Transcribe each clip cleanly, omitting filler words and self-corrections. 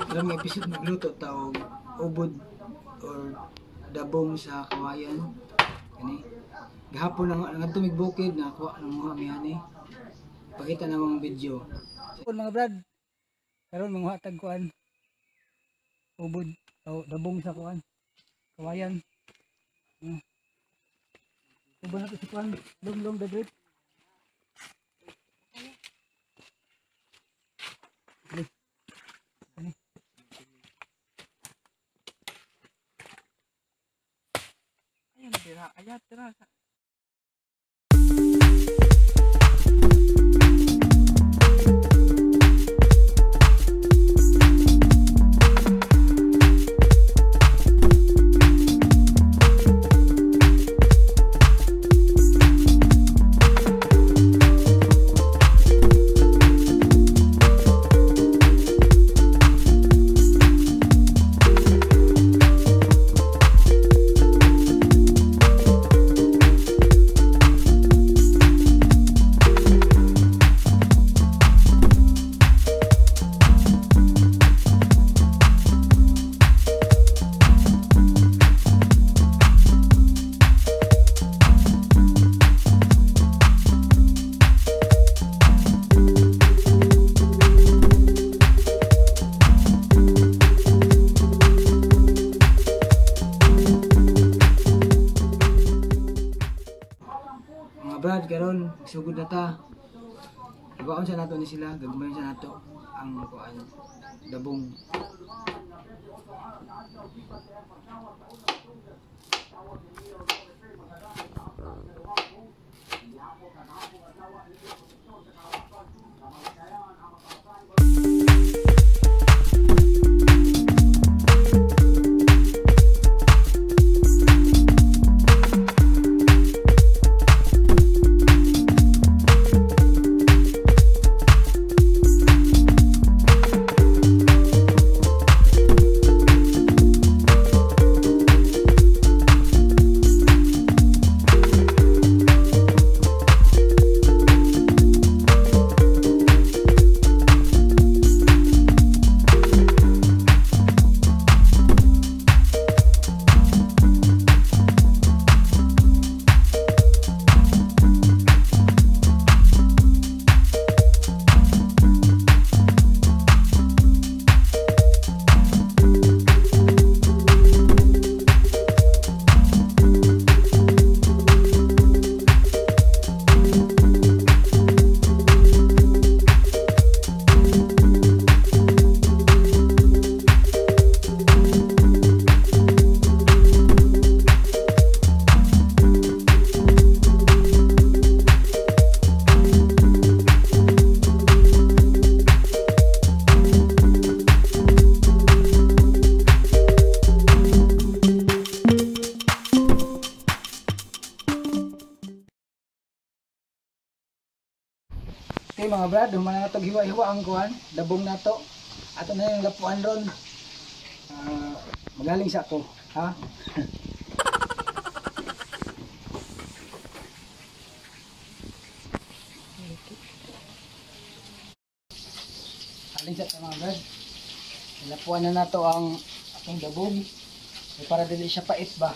Karon nga episode, magluto ta og ubod or dabong sa kawayan. Kani. Gahapon lang ngadto mig bukid, nakakuha ng mga mi ani. Pakita na mga video. So, mga brad, karon manguha tag kuan. Ubod o dabong sa kuan. Kawayan. Ubod na to si kuan, Lumlong the Great. Ani. Ayan dira, ayat dira. Mga brad, karon sugod na ta. Ibaon sa nato ni sila, gagmayon sa nato ang kuan, dabong. Okay mga brad, humana na tog hiwa-hiwa ang kuan, dabong nato. Ato na yung lapuan ron. Magaling sa ako, ha? Haling sa ta, mga brad. Lapuan na nato ang atong dabong. Para dili siya pait ba.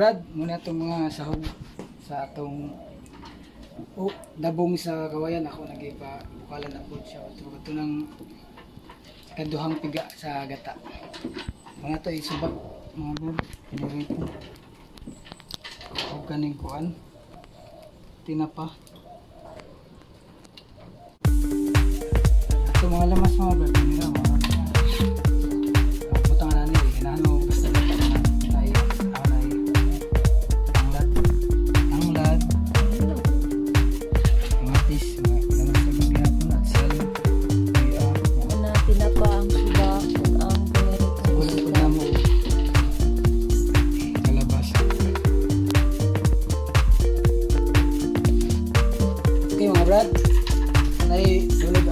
Brad, muna itong mga sahog sa atong dabong sa kawayan. Ako nagipa bukalan na po siya. Ito, ito ng kaduhang piga sa gata. Mga to isubak, mga brad, pinirito. O kaning kuan. Tinapa. Ito mga lamas, mga brad, nila mga butang na nila, ganahan mo basta gata na ay ako na ang lad ang lad mga tis mga lamas sa gihapon at salo ay Na tinapa, ang subak ug ang piniritong Wala po isda. Na mo kalabasa. Okay, mga brad, nay dulog.